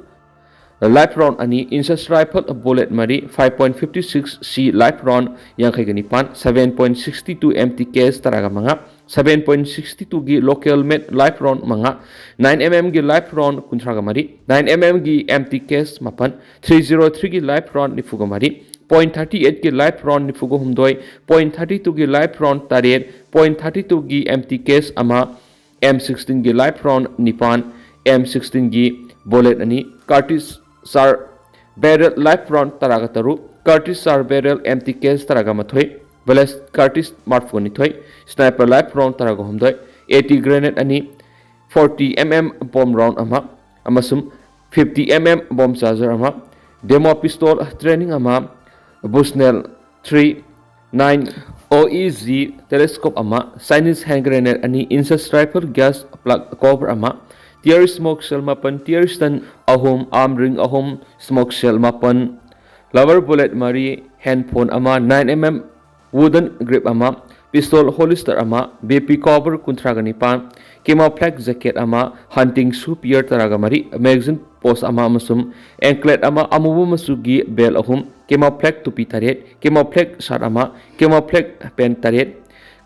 live round ꯑꯅꯤ, INSAS rifle bullet ꯃꯔꯤ, five point fifty six C live round ꯌꯥꯡꯈꯩꯒ ꯅꯤꯄꯥꯟ, seven point sixty two empty case ꯇꯔꯥꯒ ꯃꯉꯥ, seven point sixty two ꯒꯤ local made live round ꯃꯉꯥ, nine MM ꯒꯤ live round ꯀꯨꯟꯊ꯭ꯔꯥꯒ ꯃꯔꯤ, nine MM ꯒꯤ empty case ꯃꯥꯄꯟ, three zero three ꯒꯤ live round ꯅꯤꯐꯨꯒ ꯃꯔꯤ, point thirty eight ꯀꯤ live round ꯅꯤꯐꯨꯒ ꯍꯨꯝꯗꯣꯏ, point thirty two ꯒꯤ live round ꯇꯔꯦꯠ, point thirty two ꯒꯤ empty case ꯑꯃ, M sixteen ꯒꯤ live round ꯅꯤꯄꯥꯟ, M sixteen ꯒꯤ bullet ꯑꯅꯤ, Kurtis Sar barrel live round ꯇꯔꯥꯒ ꯇꯔꯨꯛ, Kurtis Sar barrel empty case ꯇꯔꯥꯒ ꯃꯥꯊꯣꯏ, Ballistic Kurtis ꯃꯔꯤꯐꯨꯅꯤꯊꯣꯏ, sniper live round ꯇꯔꯥꯒ ꯍꯨꯝꯗꯣꯏ, AT grenade ꯑꯅꯤ, forty MM bomb round ꯑꯃ ꯑꯃꯁꯨꯡ fifty MM bomb charger ꯑꯃ, demo pistol training ꯑꯃ, Bushnell three nine OEG telescope ꯑꯃ, Chinese hand grenade ꯑꯅꯤ, INSAS rifle gas plug cover ꯑꯃ, tear smoke shell ꯃꯥꯄꯟ, tear stun ꯑꯍꯨꯝ, arm ring ꯑꯍꯨꯝ, smoke shell ꯃꯥꯄꯟ, rubber bullet ꯃꯔꯤ, hand phone ꯑꯃ, nine MM wooden grip ꯑꯃ, pistol holster ꯑꯃ, BP cover ꯀꯨꯟꯊ꯭ꯔꯥꯒ ꯅꯤꯄꯥꯟ, camouflage jacket ꯑꯃ, hunting shoe pair ꯇꯔꯥꯒ ꯃꯔꯤ, magazine pouch ꯑꯃ ꯑꯃꯁꯨꯡ anklet ꯑꯃ, ꯑꯃꯨꯕ ꯃꯆꯨꯒꯤ belt ꯑꯍꯨꯝ, camouflage ꯇꯨꯄꯤ ꯇꯔꯦꯠ, camouflage shirt ꯑꯃ, camouflage pant ꯇꯔꯦꯠ,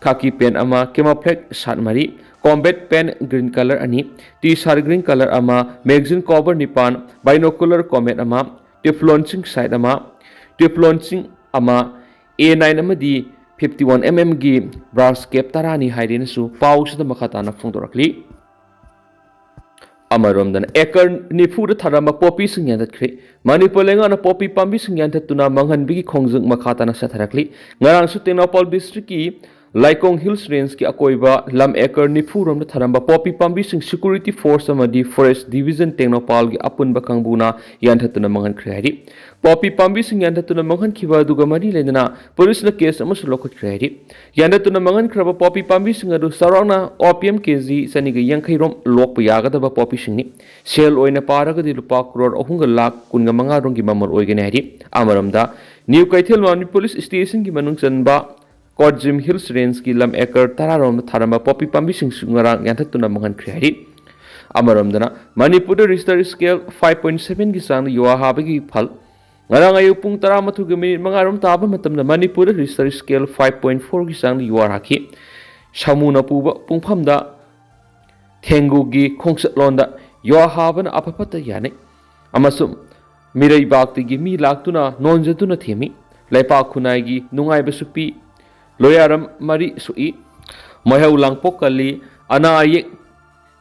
khaki pant ꯑꯃ, camouflage shirt ꯃꯔꯤ, combat pant green color ꯑꯅꯤ, T-shirt green color ꯑꯃ, magazine cover ꯅꯤꯄꯥꯟ, binocular combat ꯑꯃ, Teflon zinc sight ꯑꯃ, Teflon zinc ꯑꯃ, A nine ꯑꯃꯗꯤ fifty one MM ꯒꯤ brass cap ꯇꯔꯥꯅꯤ ꯍꯥꯏꯔꯦꯅꯁꯨ ꯄꯥꯎꯁꯤꯗ ꯃꯈꯥ ꯇꯥꯅ ꯐꯣꯡꯗꯣꯔꯛꯂꯤ꯫ ꯑꯃꯔꯣꯝꯗꯅ ꯑꯦꯀꯔ ꯅꯤꯐꯨꯗ ꯊꯥꯔꯝꯕ ꯄꯣꯄꯤꯁꯤꯡ ꯌꯥꯟꯊꯠꯈ꯭ꯔꯦ꯫ ꯃꯅꯤꯄꯨꯔ ꯂꯩꯉꯥꯛꯅ ꯄꯣꯄꯤ ꯄꯥꯝꯕꯤꯁꯤꯡ ꯌꯥꯟꯊꯠꯇꯨꯅ ꯃꯥꯡꯍꯟꯕꯒꯤ ꯈꯣꯡꯖꯪ ꯃꯈꯥ ꯇꯥꯅ ꯆꯠꯊꯔꯛꯂꯤ꯫ ꯉꯔꯥꯡꯁꯨ ꯇꯦꯡꯅꯧꯄꯥꯜ ꯗꯤꯁꯇ꯭ꯔꯤꯛꯀꯤ ꯂꯥꯏꯀꯣꯡ ꯍꯤꯜꯁ ꯔꯦꯟꯖꯀꯤ ꯑꯀꯣꯏꯕ ꯂꯝ ꯑꯦꯀꯔ ꯅꯤꯐꯨ ꯔꯣꯝꯗ ꯊꯥꯔꯝꯕ ꯄꯣꯄꯤ ꯄꯥꯝꯕꯤꯁꯤꯡ ꯁꯦꯀ꯭ꯌꯨꯔꯤꯇꯤ ꯐꯣꯔꯁ ꯑꯃꯗꯤ ꯐꯣꯔꯦꯁ ꯗꯤꯕꯤꯖꯟ ꯇꯦꯡꯅꯧꯄꯥꯜꯒꯤ ꯑꯄꯨꯟꯕ ꯀꯥꯡꯕꯨꯅ ꯌꯥꯟꯊꯠꯇꯨꯅ ꯃꯥꯡꯍꯟꯈ꯭ꯔꯦ ꯍꯥꯏꯔꯤ꯫ ꯄꯣꯄꯤ ꯄꯥꯝꯕꯤꯁꯤꯡ ꯌꯥꯟꯊꯠꯇꯨꯅ ꯃꯥꯡꯍꯟꯈꯤꯕ ꯑꯗꯨꯒ ꯃꯔꯤ ꯂꯩꯅꯅ ꯄꯨꯂꯤꯁꯅ ꯀꯦꯁ ꯑꯃꯁꯨ ꯂꯧꯈꯠꯈ꯭ꯔꯦ ꯍꯥꯏꯔꯤ꯫ ꯌꯥꯟꯊꯠꯇꯨꯅ ꯃꯥꯡꯍꯟꯈ꯭ꯔꯕ ꯄꯣꯄꯤ ꯄꯥꯝꯕꯤꯁꯤꯡ ꯑꯗꯨ ꯆꯥꯎꯔꯥꯛꯅ ꯑꯣ ꯄꯤ ꯑꯦꯝ ꯀꯦ ꯖꯤ ꯆꯅꯤꯒ ꯌꯥꯡꯈꯩ ꯔꯣꯝ ꯂꯣꯛꯄ ꯌꯥꯒꯗꯕ ꯄꯣꯄꯤꯁꯤꯡꯅꯤ꯫ ꯁꯦꯜ ꯑꯣꯏꯅ ꯄꯥꯔꯒꯗꯤ ꯂꯨꯄꯥ ꯀ꯭ꯔꯣꯔ ꯑꯍꯨꯝꯒ ꯂꯥꯈ ꯀꯨꯟꯒ ꯃꯉꯥ ꯔꯣꯝꯒꯤ ꯃꯃꯜ ꯑꯣꯏꯒꯅꯤ ꯍꯥꯏꯔꯤ꯫ ꯑꯃꯔꯣꯝꯗ ꯅ꯭ꯌꯨ ꯀꯩꯊꯦꯜꯃꯥꯟꯕꯤ ꯄꯨꯂꯤꯁ ꯁ꯭ꯇꯦꯁꯟꯒꯤ ꯃꯅꯨꯡ ꯆꯟꯕ ꯀꯣꯠꯖꯤꯝ ꯍꯤꯜꯁ ꯔꯦꯟꯖꯀꯤ ꯂꯝ ꯑꯦꯀꯔ ꯇꯔꯥ ꯔꯣꯝꯗ ꯊꯥꯔꯝꯕ ꯄꯣꯄꯤ ꯄꯥꯝꯕꯤꯁꯤꯡꯁꯨ ꯉꯔꯥꯡ ꯌꯥꯟꯊꯠꯇꯨꯅ ꯃꯥꯡꯍꯟꯈ꯭ꯔꯦ ꯍꯥꯏꯔꯤ꯫ ꯑꯃꯔꯣꯝꯗꯅ ꯃꯅꯤꯄꯨꯔꯗ ꯔꯤꯁꯇꯔ ꯁ꯭ꯀꯦꯜ ꯐꯥꯏꯚ ꯄꯣꯏꯟ ꯁꯚꯦꯟꯒꯤ ꯆꯥꯡꯗ ꯌꯨꯍꯥ ꯍꯥꯕꯒꯤ ꯐꯜ꯫ ꯉꯔꯥꯡ ꯑꯌꯨꯛ ꯄꯨꯡ ꯇꯔꯥꯃꯥꯊꯣꯏꯒ ꯃꯤꯅꯤꯠ ꯃꯉꯥ ꯔꯣꯝ ꯇꯥꯕ ꯃꯇꯝꯗ ꯃꯅꯤꯄꯨꯔꯗ ꯔꯤꯁꯇꯔ ꯁ꯭ꯀꯦꯜ ꯐꯥꯏꯚ ꯄꯣꯏꯟ ꯐꯣꯔꯒꯤ ꯆꯥꯡꯗ ꯌꯨꯍꯥ ꯍꯥꯈꯤ꯫ ꯁꯥꯃꯨꯅ ꯄꯨꯕ ꯄꯨꯡꯐꯝꯗ ꯊꯦꯡꯒꯨꯒꯤ ꯈꯣꯡꯆꯠꯂꯣꯟꯗ ꯌꯨꯍꯥ ꯍꯥꯕꯅ ꯑꯐ ꯐꯠꯇ ꯌꯥꯅꯩ ꯑꯃꯁꯨꯡ ꯃꯤꯔꯩꯕꯥꯛꯇꯒꯤ ꯃꯤ ꯂꯥꯛꯇꯨꯅ ꯅꯣꯟꯖꯗꯨꯅ ꯊꯦꯝꯃꯤ꯫ ꯂꯩꯄꯥꯛ ꯈꯨꯟꯅꯥꯏꯒꯤ ꯅꯨꯡꯉꯥꯏꯕꯁꯨ ꯄꯤ꯫ ꯂꯣꯌꯥꯔꯝ ꯃꯔꯤ ꯁꯣꯛꯏ꯫ ꯃꯩꯍꯧ ꯂꯥꯡꯄꯣꯛ ꯀꯜꯂꯤ꯫ ꯑꯅꯥ ꯑꯌꯦꯛ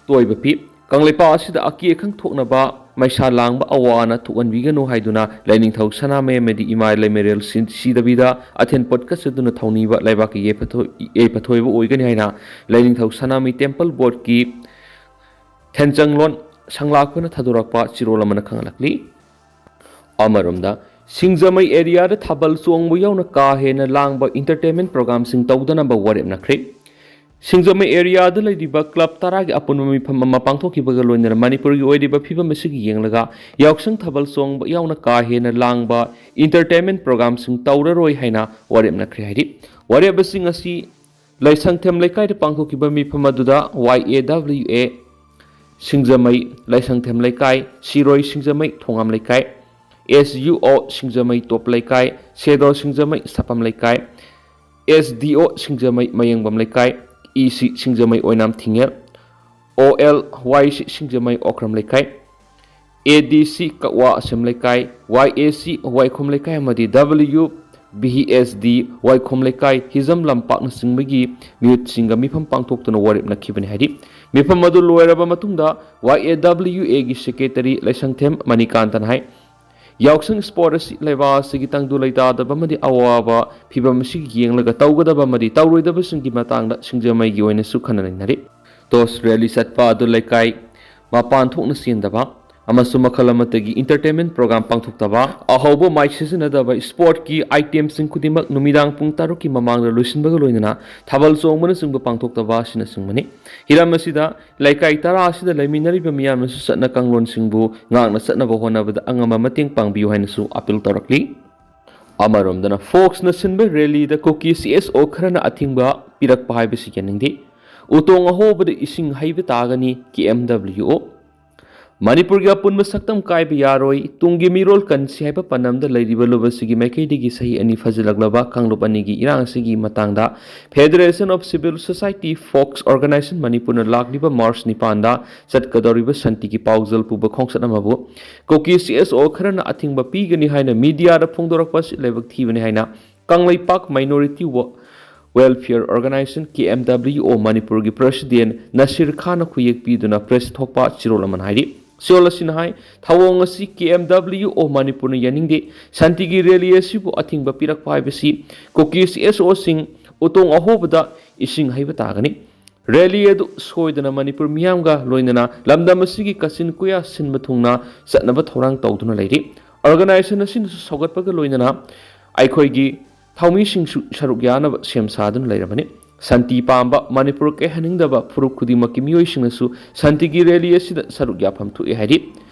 ꯇꯣꯏꯕ ꯄꯤ꯫ ꯀꯪꯂꯩꯄꯥꯛ ꯑꯁꯤꯗ ꯑꯀꯤ ꯑꯈꯪ ꯊꯣꯛꯅꯕ ꯃꯩꯁꯥ ꯂꯥꯡꯕ ꯑꯋꯥ ꯑꯅꯥ ꯊꯣꯛꯍꯟꯕꯤꯒꯅꯨ ꯍꯥꯏꯗꯨꯅ ꯂꯥꯏꯅꯤꯡꯊꯧ ꯁꯅꯥꯃꯍꯤ ꯑꯃꯗꯤ ꯏꯃꯥ ꯂꯩꯃꯔꯦꯜ ꯁꯤ-, ꯁꯤꯗꯕꯤꯗ ꯑꯊꯦꯟ ꯄꯣꯠ ꯀꯠꯆꯗꯨꯅ ꯊꯧꯅꯤꯕ ꯂꯩꯕꯥꯛꯀꯤ ꯌꯥꯏꯐꯊꯣꯏ-, ꯌꯥꯏꯐꯊꯣꯏꯕ ꯑꯣꯏꯒꯅꯤ ꯍꯥꯏꯅ ꯂꯥꯏꯅꯤꯡꯊꯧ ꯁꯅꯥꯃꯍꯤ ꯇꯦꯝꯄꯜ ꯕꯣꯔꯗꯀꯤ ꯊꯦꯟꯆꯪꯂꯣꯟ ꯁꯪꯂꯥꯛꯄꯅ ꯊꯥꯗꯣꯔꯛꯄ ꯆꯤꯔꯣꯜ ꯑꯃꯅ ꯈꯪꯍꯜꯂꯛꯂꯤ꯫ ꯑꯃꯔꯣꯝꯗ ꯁꯤꯡꯖꯃꯩ ꯑꯦꯔꯤꯌꯥꯗ ꯊꯥꯕꯜ ꯆꯣꯡꯕ ꯌꯥꯎꯅ ꯀꯥ ꯍꯦꯟꯅ ꯂꯥꯡꯕ entertainment programꯁꯤꯡ ꯇꯧꯗꯅꯕ ꯋꯥꯔꯦꯞꯅꯈ꯭ꯔꯦ꯫ ꯁꯤꯡꯖꯃꯩ ꯑꯦꯔꯤꯌꯥꯗ ꯂꯩꯔꯤꯕ ꯀ꯭ꯂꯕ ꯇꯔꯥꯒꯤ ꯑꯄꯨꯟꯕ ꯃꯤꯐꯝ ꯑꯃ ꯄꯥꯡꯊꯣꯛꯈꯤꯕꯒ ꯂꯣꯏꯅꯅ ꯃꯅꯤꯄꯨꯔꯒꯤ ꯑꯣꯏꯔꯤꯕ ꯐꯤꯕꯝ ꯑꯁꯤꯒꯤ ꯌꯦꯡꯂꯒ ꯌꯥꯎꯁꯪ ꯊꯥꯕꯜ ꯆꯣꯡꯕ ꯌꯥꯎꯅ ꯀꯥ ꯍꯦꯟꯅ ꯂꯥꯡꯕ entertainment programꯁꯤꯡ ꯇꯧꯔꯔꯣꯏ ꯍꯥꯏꯅ ꯋꯥꯔꯦꯞꯅꯈ꯭ꯔꯦ ꯍꯥꯏꯔꯤ꯫ ꯋꯥꯔꯦꯞ ꯑꯁꯤ ꯉꯁꯤ ꯂꯩꯁꯪꯊꯦꯝ ꯂꯩꯀꯥꯏꯗ ꯄꯥꯡꯊꯣꯛꯈꯤꯕ ꯃꯤꯐꯝ ꯑꯗꯨꯗ ꯋꯥꯏ ꯑꯦ ꯗꯕ꯭ꯂꯤꯎ ꯑꯦ ꯁꯤꯡꯖꯃꯩ ꯂꯩꯁꯪꯊꯦꯝ ꯂꯩꯀꯥꯏ, ꯁꯤꯔꯣꯏ ꯁꯤꯡꯖꯃꯩ ꯊꯣꯉꯥꯝ ꯂꯩꯀꯥꯏ, ꯑꯦꯁ ꯌꯨ ꯑꯣ ꯁꯤꯡꯖꯃꯩ ꯇꯣꯞ ꯂꯩꯀꯥꯏ, ꯁꯦꯗꯣ ꯁꯤꯡꯖꯃꯩ ꯁꯥꯄꯝ ꯂꯩꯀꯥꯏ, ꯑꯦꯁ ꯗꯤ ꯑꯣ ꯁꯤꯡꯖꯃꯩ ꯃꯌꯦꯡꯕꯝ ꯂꯩꯀꯥꯏ, ꯏ ꯁꯤ ꯁꯤꯡꯖꯃꯩ ꯑꯣꯏꯅꯥꯝ ꯊꯤꯡꯉꯦꯜ, ꯑꯣ ꯑꯦꯜ ꯋꯥꯏ ꯁꯤ ꯁꯤꯡꯖꯃꯩ ꯑꯣꯀ꯭ꯔꯝ ꯂꯩꯀꯥꯏ, ꯑꯦ ꯗꯤ ꯁꯤ ꯀꯛꯋꯥ ꯑꯁꯦꯝ ꯂꯩꯀꯥꯏ, ꯋꯥꯏ ꯑꯦ ꯁꯤ ꯋꯥꯏꯈꯣꯝ ꯂꯩꯀꯥꯏ ꯑꯃꯗꯤ ꯗꯕ꯭ꯂꯤꯎ ꯚꯤ ꯑꯦꯁ ꯗꯤ ꯋꯥꯏꯈꯣꯝ ꯂꯩꯀꯥꯏ, ꯍꯤꯖꯝ ꯂꯝꯄꯥꯛꯅꯆꯤꯡꯕꯒꯤ ꯃꯤꯍꯨꯠꯁꯤꯡꯒ ꯃꯤꯐꯝ ꯄꯥꯡꯊꯣꯛꯇꯨꯅ ꯋꯥꯔꯦꯞꯅꯈꯤꯕꯅꯤ ꯍꯥꯏꯔꯤ꯫ ꯃꯤꯐꯝ ꯑꯗꯨ ꯂꯣꯏꯔꯕ ꯃꯇꯨꯡꯗ ꯋꯥꯏ ꯑꯦ ꯗꯕ꯭ꯂꯤꯌꯨ ꯑꯦꯒꯤ ꯁꯦꯀ꯭ꯔꯦꯇꯔꯤ ꯂꯩꯁꯪꯊꯦꯝ ꯃꯅꯤꯀꯥꯟꯇꯅ ꯍꯥꯏ, ꯌꯥꯎꯁꯪ ꯏꯁꯄꯣꯔꯠ ꯑꯁꯤ ꯂꯩꯕꯥꯛ ꯑꯁꯤꯒꯤ ꯇꯪꯗꯨ ꯂꯩꯇꯥꯗꯕ ꯑꯃꯗꯤ ꯑꯋꯥꯕ ꯐꯤꯕꯝ ꯑꯁꯤꯒꯤ ꯌꯦꯡꯂꯒ ꯇꯧꯒꯗꯕ ꯑꯃꯗꯤ ꯇꯧꯔꯣꯏꯗꯕꯁꯤꯡꯒꯤ ꯃꯇꯥꯡꯗ ꯁꯤꯡꯖꯃꯩꯒꯤ ꯑꯣꯏꯅꯁꯨ ꯈꯟꯅ ꯅꯩꯅꯔꯤ꯫ ꯇꯣꯁ ꯔꯦꯂꯤ ꯆꯠꯄ ꯑꯗꯨ ꯂꯩꯀꯥꯏ ꯃꯄꯥꯟ ꯊꯣꯛꯅ ꯆꯦꯟꯗꯕ ꯑꯃꯁꯨꯡ ꯃꯈꯜ ꯑꯃꯠꯇꯒꯤ ꯏꯟꯇꯔꯇꯦꯟꯃꯦꯟ ꯄ꯭ꯔꯣꯒ꯭ꯔꯥꯝ ꯄꯥꯡꯊꯣꯛꯇꯕ, ꯑꯍꯧꯕ ꯃꯥꯏꯛ ꯁꯤꯖꯤꯟꯅꯗꯕ, ꯏꯁꯄꯣꯔꯠꯀꯤ ꯑꯥꯏꯇꯦꯝꯁꯤꯡ ꯈꯨꯗꯤꯡꯃꯛ ꯅꯨꯃꯤꯗꯥꯡ ꯄꯨꯡ ꯇꯔꯨꯛꯀꯤ ꯃꯃꯥꯡꯗ ꯂꯣꯏꯁꯤꯟꯕꯒ ꯂꯣꯏꯅꯅ ꯊꯥꯕꯜ ꯆꯣꯡꯕꯅꯆꯤꯡꯕ ꯄꯥꯡꯊꯣꯛꯇꯕ ꯑꯁꯤꯅꯆꯤꯡꯕꯅꯤ꯫ ꯍꯤꯔꯝ ꯑꯁꯤꯗ ꯂꯩꯀꯥꯏ ꯇꯔꯥ ꯑꯁꯤꯗ ꯂꯩꯃꯤꯟꯅꯔꯤꯕ ꯃꯤꯌꯥꯝꯅꯁꯨ ꯆꯠꯅ ꯀꯥꯡꯂꯣꯟꯁꯤꯡꯕꯨ ꯉꯥꯛꯅ ꯆꯠꯅꯕ ꯍꯣꯠꯅꯕꯗ ꯑꯉꯝꯕ ꯃꯇꯦꯡ ꯄꯥꯡꯕꯤꯌꯨ ꯍꯥꯏꯅꯁꯨ ꯑꯄꯤꯜ ꯇꯧꯔꯛꯂꯤ꯫ ꯑꯃꯔꯣꯝꯗꯅ ꯐꯣꯛꯁꯅ ꯁꯤꯟꯕ ꯔꯦꯂꯤꯗ ꯀꯨꯀꯤ ꯁꯤ ꯑꯦꯁ ꯑꯣ ꯈꯔꯅ ꯑꯊꯤꯡꯕ ꯄꯤꯔꯛꯄ ꯍꯥꯏꯕꯁꯤ ꯌꯥꯅꯤꯡꯗꯦ꯫ ꯎꯇꯣꯡ ꯑꯍꯣꯕꯗ ꯏꯁꯤꯡ ꯍꯩꯕ ꯇꯥꯒꯅꯤ, ꯀꯦ ꯑꯦꯝ ꯗꯕ꯭ꯂꯤꯌꯨ ꯑꯣ꯫ ꯃꯅꯤꯄꯨꯔꯒꯤ ꯑꯄꯨꯟꯕ ꯁꯛꯇꯝ ꯀꯥꯏꯕ ꯌꯥꯔꯣꯏ, ꯇꯨꯡꯒꯤ ꯃꯤꯔꯣꯜ ꯀꯟꯁꯤ ꯍꯥꯏꯕ ꯄꯥꯟꯗꯝꯗ ꯂꯩꯔꯤꯕ ꯂꯨꯞ ꯑꯁꯤꯒꯤ ꯃꯥꯏꯀꯩꯗꯒꯤ ꯆꯍꯤ ꯑꯅꯤ ꯐꯥꯖꯤꯜꯂꯛꯂꯕ ꯀꯥꯡꯂꯨꯞ ꯑꯅꯤꯒꯤ ꯏꯔꯥꯡ ꯑꯁꯤꯒꯤ ꯃꯇꯥꯡꯗ Federation of Civil Society Fox Organization ꯃꯅꯤꯄꯨꯔꯅ ꯂꯥꯛꯂꯤꯕ ꯃꯥꯔꯆ ꯅꯤꯄꯥꯟꯗ ꯆꯠꯀꯗꯧꯔꯤꯕ ꯁꯥꯟꯇꯤꯒꯤ ꯄꯥꯎꯖꯦꯜ ꯄꯨꯕ ꯈꯣꯡꯆꯠ ꯑꯃꯕꯨ ꯀꯨꯀꯤ ꯁꯤ ꯑꯦꯁ ꯑꯣ ꯈꯔꯅ ꯑꯊꯤꯡꯕ ꯄꯤꯒꯅꯤ ꯍꯥꯏꯅ ꯃꯤꯗꯤꯌꯥꯗ ꯐꯣꯡꯗꯣꯔꯛꯄ ꯑꯁꯤ ꯂꯥꯏꯕꯛ ꯊꯤꯕꯅꯤ ꯍꯥꯏꯅ ꯀꯪꯂꯩꯄꯥꯛ ꯃꯥꯏꯅꯣꯔꯤꯇꯤ ꯋꯦꯜꯐꯤꯌꯔ ꯑꯣꯔꯒꯅꯥꯏꯖꯦꯁꯟ, ꯀꯦ ꯑꯦꯝ ꯗꯕ꯭ꯂꯤꯌꯨ ꯑꯣ, ꯃꯅꯤꯄꯨꯔꯒꯤ ꯄ꯭ꯔꯁꯤꯗꯦꯟ ꯅꯁꯤꯔ ꯈꯥꯟꯅ ꯈꯨꯌꯦꯛ ꯄꯤꯗꯨꯅ ꯄ꯭ꯔꯦꯁ ꯊꯣꯛꯄ ꯆꯦꯔꯣꯜ ꯑꯃꯅ ꯍꯥꯏꯔꯤ꯫ ꯆꯦꯔꯣꯜ ꯑꯁꯤꯅ ꯍꯥꯏ, ꯊꯧꯑꯣꯡ ꯑꯁꯤ ꯀꯦ ꯑꯦꯝ ꯗꯕ꯭ꯂꯤꯌꯨ ꯑꯣ ꯃꯅꯤꯄꯨꯔꯅ ꯌꯥꯅꯤꯡꯗꯦ꯫ ꯁꯥꯟꯇꯤꯒꯤ ꯔꯦꯂꯤ ꯑꯁꯤꯕꯨ ꯑꯊꯤꯡꯕ ꯄꯤꯔꯛꯄ ꯍꯥꯏꯕꯁꯤ ꯀꯨꯀꯤ ꯁꯤ ꯑꯦꯁ ꯑꯣꯁꯤꯡ ꯎꯇꯣꯡ ꯑꯍꯣꯕꯗ ꯏꯁꯤꯡ ꯍꯩꯕ ꯇꯥꯒꯅꯤ꯫ ꯔꯦꯂꯤ ꯑꯗꯨ ꯁꯣꯏꯗꯅ ꯃꯅꯤꯄꯨꯔ ꯃꯤꯌꯥꯝꯒ ꯂꯣꯏꯅꯅ ꯂꯝꯗꯝ ꯑꯁꯤꯒꯤ ꯀꯥꯆꯤꯟ ꯀꯣꯌꯥ ꯁꯤꯟꯕ ꯊꯨꯡꯅ ꯆꯠꯅꯕ ꯊꯧꯔꯥꯡ ꯇꯧꯗꯨꯅ ꯂꯩꯔꯤ꯫ ꯑꯣꯔꯒꯅꯥꯏꯖꯦꯁꯟ ꯑꯁꯤꯅꯁꯨ ꯁꯧꯒꯠꯄꯒ ꯂꯣꯏꯅꯅ ꯑꯩꯈꯣꯏꯒꯤ ꯊꯧꯃꯤꯁꯤꯡꯁꯨ ꯁꯔꯨꯛ ꯌꯥꯅꯕ ꯁꯦꯝ ꯁꯥꯗꯨꯅ ꯂꯩꯔꯕꯅꯤ꯫ ꯁꯥꯟꯇꯤ ꯄꯥꯝꯕ, ꯃꯅꯤꯄꯨꯔ ꯀꯥꯏꯍꯟꯅꯤꯡꯗꯕ ꯐꯨꯔꯨꯞ ꯈꯨꯗꯤꯡꯃꯛꯀꯤ ꯃꯤꯑꯣꯏꯁꯤꯡꯅꯁꯨ ꯁꯥꯟꯇꯤꯒꯤ ꯔꯦꯂꯤ ꯑꯁꯤꯗ ꯁꯔꯨꯛ ꯌꯥꯐꯝ ꯊꯣꯛꯏ ꯍꯥꯏꯔꯤ꯫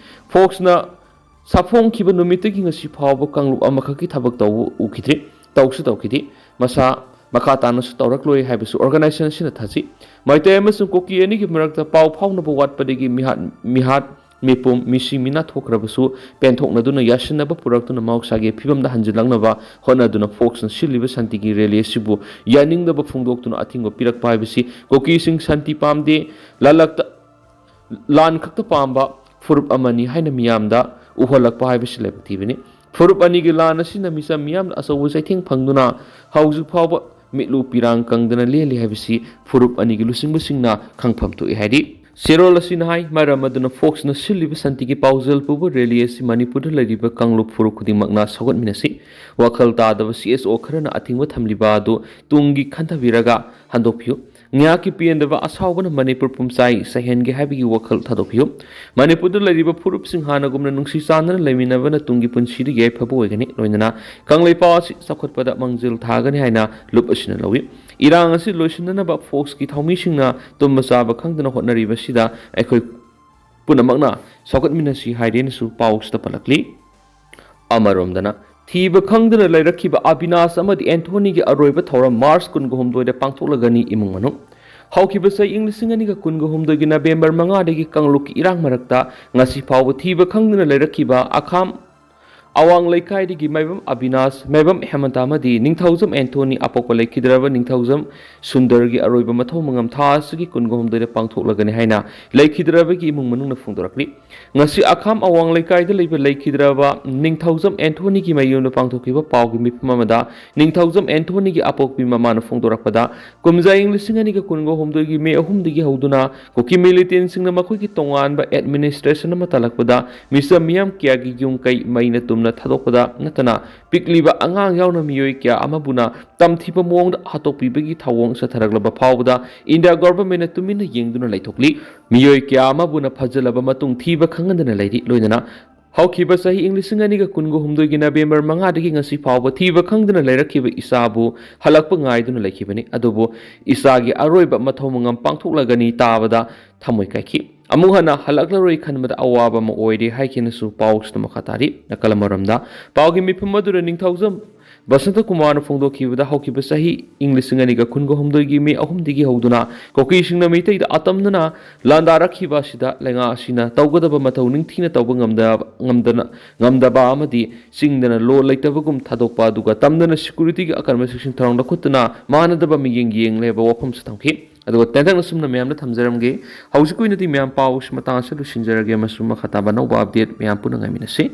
ꯐꯣꯛꯁꯅ ꯁꯥꯐꯣꯡꯈꯤꯕ ꯅꯨꯃꯤꯠꯇꯒꯤ ꯉꯁꯤ ꯐꯥꯎꯕ ꯀꯥꯡꯂꯨꯞ ꯑꯃꯈꯛꯀꯤ ꯊꯕꯛ ꯇꯧꯕ ꯎꯈꯤꯗ꯭ꯔꯤ, ꯇꯧꯁꯨ ꯇꯧꯈꯤꯗꯦ꯫ ꯃꯁꯥ ꯃꯈꯥ ꯇꯥꯅꯁꯨ ꯇꯧꯔꯛꯂꯣꯏ ꯍꯥꯏꯕꯁꯨ ꯑꯣꯔꯒꯅꯥꯏꯖꯦꯁꯟ ꯑꯁꯤꯅ ꯊꯥꯖꯩ꯫ ꯃꯩꯇꯩ ꯑꯃꯁꯨꯡ ꯀꯨꯀꯤ ꯑꯅꯤꯒꯤ ꯃꯔꯛꯇ ꯄꯥꯎ ꯐꯥꯎꯅꯕ ꯋꯥꯠꯄꯗꯒꯤ ꯃꯤꯍꯥꯠ, ꯃꯤꯍꯥꯠ, ꯃꯤꯄꯨꯝ, ꯃꯤꯁꯤ ꯃꯤꯅꯥ ꯊꯣꯛꯈ꯭ꯔꯕꯁꯨ ꯄꯦꯟꯊꯣꯛꯅꯗꯨꯅ ꯌꯥꯁꯤꯟꯅꯕ ꯄꯨꯔꯛꯇꯨꯅ ꯃꯍꯧꯁꯥꯒꯤ ꯐꯤꯕꯝꯗ ꯍꯟꯖꯤꯜꯂꯛꯅꯕ ꯍꯣꯠꯅꯗꯨꯅ ꯐꯣꯛꯁꯅ ꯁꯤꯜꯂꯤꯕ ꯁꯥꯟꯇꯤꯒꯤ ꯔꯦꯂꯤ ꯑꯁꯤꯕꯨ ꯌꯥꯅꯤꯡꯗꯕ ꯐꯣꯡꯗꯣꯛꯇꯨꯅ ꯑꯊꯤꯡꯕ ꯄꯤꯔꯛꯄ ꯍꯥꯏꯕꯁꯤ ꯀꯨꯀꯤꯁꯤꯡ ꯁꯥꯟꯇꯤ ꯄꯥꯝꯗꯦ, ꯂꯥꯜꯂꯛꯇ ꯂꯥꯟ ꯈꯛꯇ ꯄꯥꯝꯕ ꯐꯨꯔꯨꯞ ꯑꯃꯅꯤ ꯍꯥꯏꯅ ꯃꯤꯌꯥꯝꯗ ꯎꯍꯜꯂꯛꯄ ꯍꯥꯏꯕꯁꯤ ꯂꯥꯏꯕꯛ ꯊꯤꯕꯅꯤ꯫ ꯐꯨꯔꯨꯞ ꯑꯅꯤꯒꯤ ꯂꯥꯟ ꯑꯁꯤꯅ ꯃꯤꯆꯝ ꯃꯤꯌꯥꯝꯗ ꯑꯆꯧꯕ ꯆꯩꯊꯦꯡ ꯐꯪꯗꯨꯅ ꯍꯧꯖꯤꯛ ꯐꯥꯎꯕ ꯃꯤꯠꯂꯨ ꯄꯤꯔꯥꯡ ꯀꯪꯗꯅ ꯂꯦꯜꯂꯤ ꯍꯥꯏꯕꯁꯤ ꯐꯨꯔꯨꯞ ꯑꯅꯤꯒꯤ ꯂꯨꯆꯤꯡꯕꯁꯤꯡꯅ ꯈꯪꯐꯝ ꯊꯣꯛꯏ ꯍꯥꯏꯔꯤ꯫ ꯆꯦꯔꯣꯜ ꯑꯁꯤꯅ ꯍꯥꯏ, ꯃꯔꯝ ꯑꯗꯨꯅ ꯐꯣꯛꯁꯅ ꯁꯤꯜꯂꯤꯕ ꯁꯥꯟꯇꯤꯒꯤ ꯄꯥꯎꯖꯦꯜ ꯄꯨꯕ ꯔꯦꯂꯤ ꯑꯁꯤ ꯃꯅꯤꯄꯨꯔꯗ ꯂꯩꯔꯤꯕ ꯀꯥꯡꯂꯨꯞ ꯐꯨꯔꯨꯞ ꯈꯨꯗꯤꯡꯃꯛꯅ ꯁꯧꯒꯠꯃꯤꯟꯅꯁꯤ꯫ ꯋꯥꯈꯜ ꯇꯥꯗꯕ ꯁꯤ ꯑꯦꯁ ꯑꯣ ꯈꯔꯅ ꯑꯊꯤꯡꯕ ꯊꯝꯂꯤꯕ ꯑꯗꯨ ꯇꯨꯡꯒꯤ ꯈꯟꯊꯕꯤꯔꯒ ꯍꯟꯗꯣꯛꯄꯤꯌꯨ꯫ ꯉꯥꯏꯍꯥꯛꯀꯤ ꯄꯦꯟꯗꯕ ꯑꯁꯥꯎꯕꯅ ꯃꯅꯤꯄꯨꯔ ꯄꯨꯝꯁꯥꯏ ꯁꯩꯍꯟꯒꯦ ꯍꯥꯏꯕꯒꯤ ꯋꯥꯈꯜ ꯊꯥꯗꯣꯛꯄꯤꯌꯨ꯫ ꯃꯅꯤꯄꯨꯔꯗ ꯂꯩꯔꯤꯕ ꯐꯨꯔꯨꯞꯁꯤꯡ ꯍꯥꯟꯅꯒꯨꯝꯅ ꯅꯨꯡꯁꯤ ꯆꯥꯟꯅꯅ ꯂꯩꯃꯤꯟꯅꯕꯅ ꯇꯨꯡꯒꯤ ꯄꯨꯟꯁꯤꯗ ꯌꯥꯏꯐꯕ ꯑꯣꯏꯒꯅꯤ꯫ ꯂꯣꯏꯅꯅ ꯀꯪꯂꯩꯄꯥꯛ ꯑꯁꯤ ꯆꯥꯎꯈꯠꯄꯗ ꯃꯥꯡꯖꯤꯜ ꯊꯥꯒꯅꯤ ꯍꯥꯏꯅ ꯂꯨꯞ ꯑꯁꯤꯅ ꯂꯧꯏ꯫ ꯏꯔꯥꯡ ꯑꯁꯤ ꯂꯣꯏꯁꯤꯟꯅꯅꯕ ꯐꯣꯛꯁꯀꯤ ꯊꯧꯃꯤꯁꯤꯡꯅ ꯇꯨꯝꯕ ꯆꯥꯕ ꯈꯪꯗꯅ ꯍꯣꯠꯅꯔꯤꯕꯁꯤꯗ ꯑꯩꯈꯣꯏ ꯄꯨꯝꯅꯃꯛꯅ ꯁꯧꯒꯠꯃꯤꯟꯅꯁꯤ ꯍꯥꯏꯔꯦꯅꯁꯨ ꯄꯥꯎꯁꯤꯗ ꯄꯜꯂꯛꯂꯤ꯫ ꯑꯃꯔꯣꯝꯗꯅ, ꯊꯤꯕ ꯈꯪꯗꯅ ꯂꯩꯔꯛꯈꯤꯕ ꯑꯕꯤꯅꯥꯁ ꯑꯃꯗꯤ ꯑꯦꯟꯊꯣꯅꯤꯒꯤ ꯑꯔꯣꯏꯕ ꯊꯧꯔꯝ ꯃꯥꯔꯆ ꯀꯨꯟꯒ ꯍꯨꯝꯗꯣꯏꯗ ꯄꯥꯡꯊꯣꯛꯂꯒꯅꯤ꯫ ꯏꯃꯨꯡ ꯃꯅꯨꯡ꯫ ꯍꯧꯈꯤꯕ ꯆꯍꯤ ꯏꯪ ꯂꯤꯁꯤꯡ ꯑꯅꯤꯒ ꯀꯨꯟꯒ ꯍꯨꯝꯗꯣꯏꯒꯤ ꯅꯕꯦꯝꯕꯔ ꯃꯉꯥꯗꯒꯤ ꯀꯥꯡꯂꯨꯞꯀꯤ ꯏꯔꯥꯡ ꯃꯔꯛꯇ ꯉꯁꯤ ꯐꯥꯎꯕ ꯊꯤꯕ ꯈꯪꯗꯅ ꯂꯩꯔꯛꯈꯤꯕ ꯑꯈꯥꯝ ꯑꯋꯥꯡ ꯂꯩꯀꯥꯏꯗꯒꯤ ꯃꯥꯏꯕꯝ ꯑꯕꯤꯅꯥꯁ, ꯃꯥꯏꯕꯝ ꯍꯦꯃꯟꯇ ꯑꯃꯗꯤ ꯅꯤꯡꯊꯧꯖꯝ ꯑꯦꯟꯊꯣꯅꯤ ꯑꯄꯣꯛꯄ ꯂꯩꯈꯤꯗ꯭ꯔꯕ ꯅꯤꯡꯊꯧꯖꯝ ꯁꯨꯟꯗꯔꯒꯤ ꯑꯔꯣꯏꯕ ꯃꯊꯧ ꯃꯉꯝ ꯊꯥ ꯑꯁꯤꯒꯤ ꯀꯨꯟꯒ ꯍꯨꯝꯗꯣꯏꯗ ꯄꯥꯡꯊꯣꯛꯂꯒꯅꯤ ꯍꯥꯏꯅ ꯂꯩꯈꯤꯗ꯭ꯔꯕꯒꯤ ꯏꯃꯨꯡ ꯃꯅꯨꯡꯅ ꯐꯣꯡꯗꯣꯔꯛꯂꯤ꯫ ꯉꯁꯤ ꯑꯈꯥꯝ ꯑꯋꯥꯡ ꯂꯩꯀꯥꯏꯗ ꯂꯩꯕ ꯂꯩꯈꯤꯗ꯭ꯔꯕ ꯅꯤꯡꯊꯧꯖꯝ ꯑꯦꯟꯊꯣꯅꯤꯒꯤ ꯃꯌꯨꯝꯗ ꯄꯥꯡꯊꯣꯛꯈꯤꯕ ꯄꯥꯎꯒꯤ ꯃꯤꯐꯝ ꯑꯃꯗ ꯅꯤꯡꯊꯧꯖꯝ ꯑꯦꯟꯊꯣꯅꯤꯒꯤ ꯑꯄꯣꯛꯄꯤ ꯃꯃꯥꯅ ꯐꯣꯡꯗꯣꯔꯛꯄꯗ, ꯀꯨꯝꯖꯥ ꯏꯪ ꯂꯤꯁꯤꯡ ꯑꯅꯤꯒ ꯀꯨꯟꯒ ꯍꯨꯝꯗꯣꯏꯒꯤ ꯃꯦ ꯑꯍꯨꯝꯗꯒꯤ ꯍꯧꯗꯨꯅ ꯀꯨꯀꯤ ꯃꯤꯂꯤꯇꯦꯟꯁꯤꯡꯅ ꯃꯈꯣꯏꯒꯤ ꯇꯣꯉꯥꯟꯕ ꯑꯦꯗꯃꯤꯅꯤꯁꯇ꯭ꯔꯦꯁꯟ ꯑꯃ ꯇꯥꯜꯂꯛꯄꯗ ꯃꯤꯆꯝ ꯃꯤꯌꯥꯝ ꯀꯌꯥꯒꯤ ꯌꯨꯝ ꯀꯩ ꯃꯩꯅ ꯇꯨꯝꯅ ꯊꯥꯗꯣꯛꯄꯗ ꯅꯠꯇꯅ ꯄꯤꯛꯂꯤꯕ ꯑꯉꯥꯡ ꯌꯥꯎꯅ ꯃꯤꯑꯣꯏ ꯀꯌꯥ ꯑꯃꯕꯨꯅ ꯇꯝꯊꯤꯕ ꯃꯑꯣꯡꯗ ꯍꯥꯠꯇꯣꯛꯄꯤꯕꯒꯤ ꯊꯧꯑꯣꯡ ꯆꯠꯊꯔꯛꯂꯕ ꯐꯥꯎꯕꯗ ꯏꯟꯗꯤꯌꯥ ꯒꯣꯚꯔꯟꯃꯦꯟꯠꯅ ꯇꯨꯃꯤꯟꯅ ꯌꯦꯡꯗꯨꯅ ꯂꯩꯊꯣꯛꯂꯤ꯫ ꯃꯤꯑꯣꯏ ꯀꯌꯥ ꯑꯃꯕꯨꯅ ꯐꯖꯂꯕ ꯃꯇꯨꯡ ꯊꯤꯕ ꯈꯪꯍꯟꯗꯅ ꯂꯩꯔꯤ꯫ ꯂꯣꯏꯅꯅ ꯍꯧꯈꯤꯕ ꯆꯍꯤ ꯏꯪ ꯂꯤꯁꯤꯡ ꯑꯅꯤꯒ ꯀꯨꯟꯒ ꯍꯨꯝꯗꯣꯏꯒꯤ ꯅꯕꯦꯝꯕꯔ ꯃꯉꯥꯗꯒꯤ ꯉꯁꯤ ꯐꯥꯎꯕ ꯊꯤꯕ ꯈꯪꯗꯅ ꯂꯩꯔꯛꯈꯤꯕ ꯏꯆꯥꯕꯨ ꯍꯜꯂꯛꯄ ꯉꯥꯏꯗꯨꯅ ꯂꯩꯈꯤꯕꯅꯤ꯫ ꯑꯗꯨꯕꯨ ꯏꯆꯥꯒꯤ ꯑꯔꯣꯏꯕ ꯃꯊꯧ ꯃꯉꯝ ꯄꯥꯡꯊꯣꯛꯂꯒꯅꯤ ꯇꯥꯕꯗ ꯊꯃꯣꯏ ꯀꯥꯏꯈꯤ꯫ ꯑꯃꯨꯛ ꯍꯟꯅ ꯍꯜꯂꯛꯂꯔꯣꯏ ꯈꯟꯕꯗ ꯑꯋꯥꯕ ꯑꯃ ꯑꯣꯏꯔꯦ ꯍꯥꯏꯈꯤꯅꯁꯨ ꯄꯥꯎꯁꯤꯗ ꯃꯈꯥ ꯇꯥꯔꯤ꯫ ꯅꯥꯀꯜ ꯑꯃꯔꯣꯝꯗ, ꯄꯥꯎꯒꯤ ꯃꯤꯐꯝ ꯑꯗꯨꯗ ꯅꯤꯡꯊꯧꯖꯝ ꯕꯁꯟꯇ ꯀꯨꯃꯥꯔꯅ ꯐꯣꯡꯗꯣꯛꯈꯤꯕꯗ, ꯍꯧꯈꯤꯕ ꯆꯍꯤ ꯏꯪ ꯂꯤꯁꯤꯡ ꯑꯅꯤꯒ ꯀꯨꯟꯒ ꯍꯨꯝꯗꯣꯏꯒꯤ ꯃꯦ ꯑꯍꯨꯝꯗꯒꯤ ꯍꯧꯗꯨꯅ ꯀꯨꯀꯤꯁꯤꯡꯅ ꯃꯩꯇꯩꯗ ꯑꯇꯝꯅꯅ ꯂꯥꯟꯗꯥꯔꯛꯈꯤꯕ ꯑꯁꯤꯗ ꯂꯩꯉꯥꯛ ꯑꯁꯤꯅ ꯇꯧꯒꯗꯕ ꯃꯊꯧ ꯅꯤꯡꯊꯤꯅ ꯇꯧꯕ ꯉꯝꯗ-, ꯉꯝꯗꯅ, ꯉꯝꯗꯕ ꯑꯃꯗꯤ ꯆꯤꯡꯗꯅ ꯂꯣ ꯂꯩꯇꯕꯒꯨꯝ ꯊꯥꯗꯣꯛꯄ, ꯑꯗꯨꯒ ꯇꯝꯗꯅ ꯁꯦꯀ꯭ꯌꯨꯔꯤꯇꯤꯒꯤ ꯑꯀꯟꯕ ꯆꯦꯛꯁꯤꯟ ꯊꯧꯔꯥꯡ ꯂꯧꯈꯠꯇꯨꯅ ꯃꯥꯟꯅꯗꯕ ꯃꯤꯠꯌꯦꯡ ꯌꯦꯡꯂꯦ ꯍꯥꯏꯕ ꯋꯥꯐꯝꯁꯨ ꯊꯝꯈꯤ꯫ ꯑꯗꯨꯒ ꯇꯦꯟꯇꯛꯅ ꯁꯨꯝꯅ ꯃꯌꯥꯝꯗ ꯊꯝꯖꯔꯝꯒꯦ꯫ ꯍꯧꯖꯤꯛꯀꯤ ꯑꯣꯏꯅꯗꯤ ꯃꯌꯥꯝ ꯄꯥꯎꯁꯤ ꯃꯇꯥꯡ ꯑꯁꯤꯗ ꯂꯣꯏꯁꯤꯟꯖꯔꯒꯦ ꯑꯃꯁꯨꯡ ꯃꯈꯥ ꯇꯥꯕ ꯑꯅꯧꯕ ꯑꯞꯗꯦꯠ ꯃꯌꯥꯝ ꯄꯨꯟꯅ ꯉꯥꯏꯃꯤꯟꯅꯁꯤ꯫